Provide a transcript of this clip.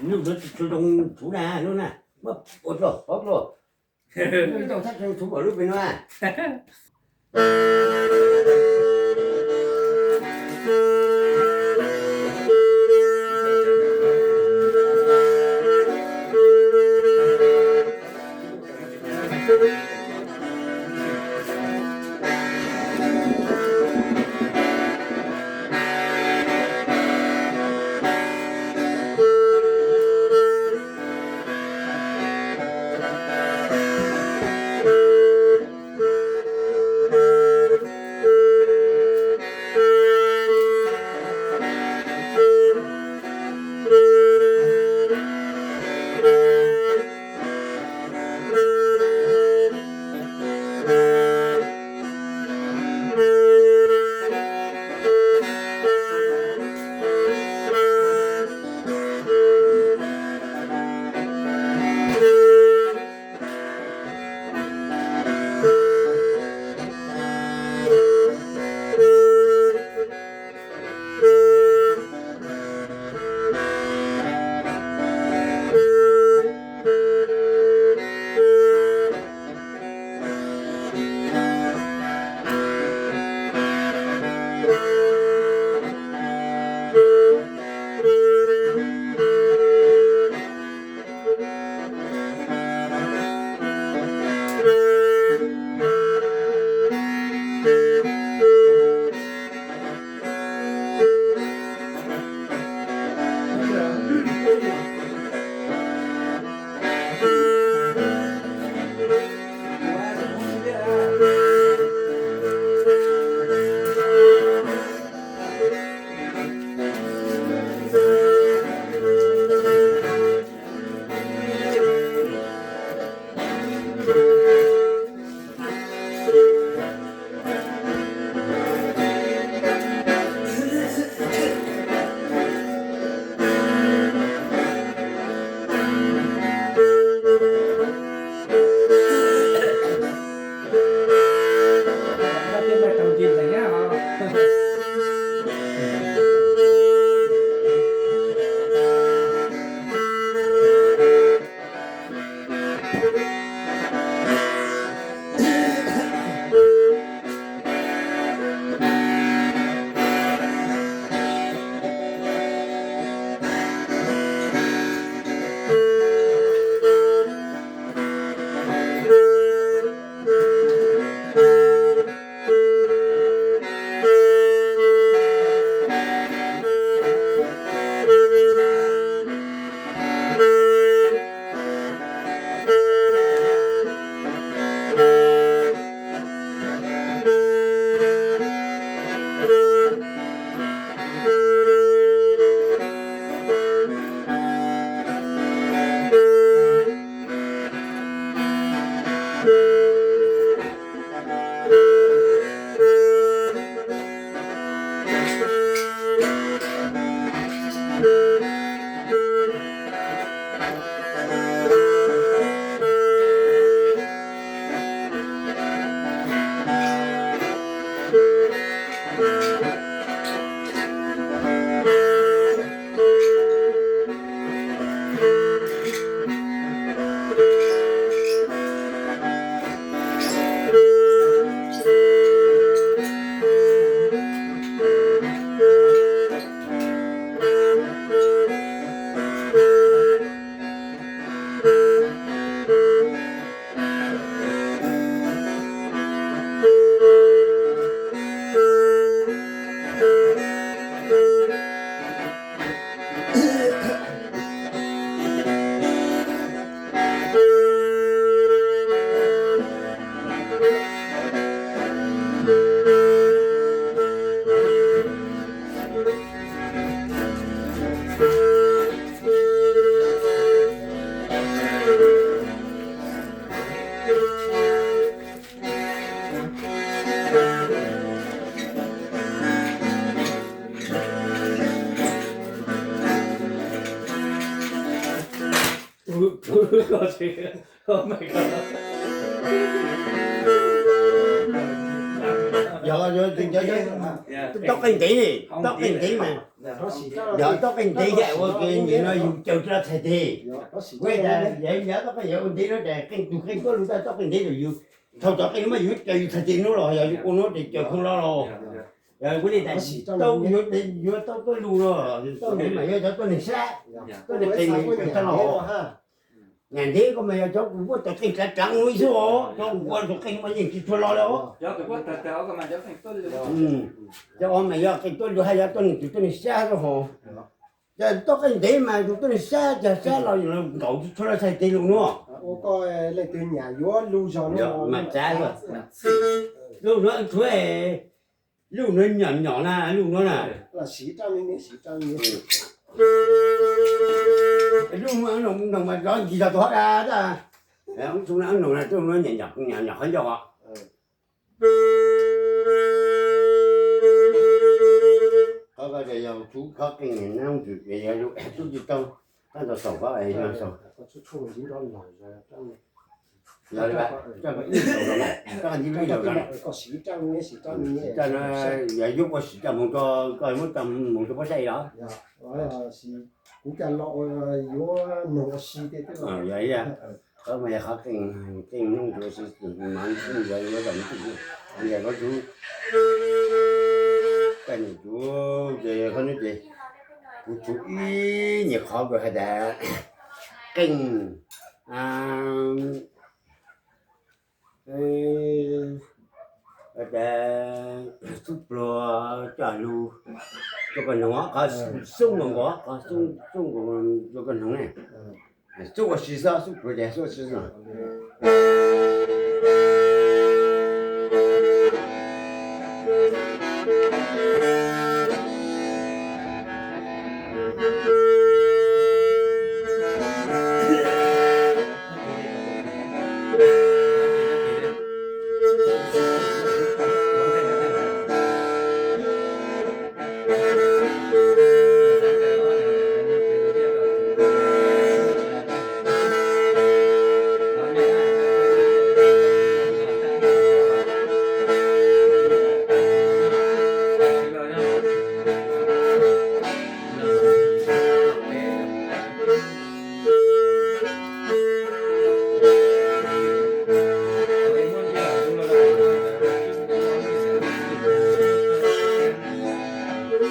Lub zoo tsuv na, lub na, muab ua dluag, ua dluag. Lub zoo tsuv pom lub pem no. Yog, yog, yog, yog, toj qeej ntev, toj qeej ntev mas, yog toj qeej ntev yam ua ke nim no yus caws rau txhais tes. Ua cas yog, yog toj qeej, yog ua ntev no ces qeej tus qeej tuaj lug tau toj qeej ntev rau yus. Thaum toj qeej no mas yus caws yus txhais tes no los yog yus ua no ces caws khoo los los. Yog ua li tas sim tau yuav, yuav tau tuaj lug los tau ntev mas yuav cov tuaj neeg sab, tuaj neeg qeej mas caws tag los. Nyam ntev ko mas yog cov kuv ua toj qeej tsav tsav no ib xub os, cov kuv ua toj qeej mas yeej tsis tshua los li os. Cov os mas yog qeej tuaj lug hab yog tuaj neeg, tuaj neeg sab rau hov. Cov toj qeej ntev mas tus tuaj neeg sab, cov sab los nkaum tsis tshua los txhais tes lug no. Mas tsav, lub no tshuav, lub no nyom nyom na, lub no na. Lub no noog mas zov ncig tog tog hab da. Noog na, lub no nyom nyom qhov ncauj os. Qhov ko yog tsuv qhov qeej noog, tsuv tsis tau, tab ntau xaus qhov yog xaus. Yog li, ib zaug, ib zaug, yog yuav ua sim coj moog rau koj, muab coj moog rau puab saib los. Yog, qhov mas yog qhov qeej, qeej noog tsuv si, mas yog yuav zam txim, yog koj tsuv, koj nyiam tsuv ces qhov no ces kuv tsuv ib nyuag qhov kws has tas qeej xub pluag coj lug rua koj noog, qhov xub nkaus nkaus, qhov xub nkaus rua koj noog ne. Xub ua si xwb, xub pluag ces xub ua si xwb.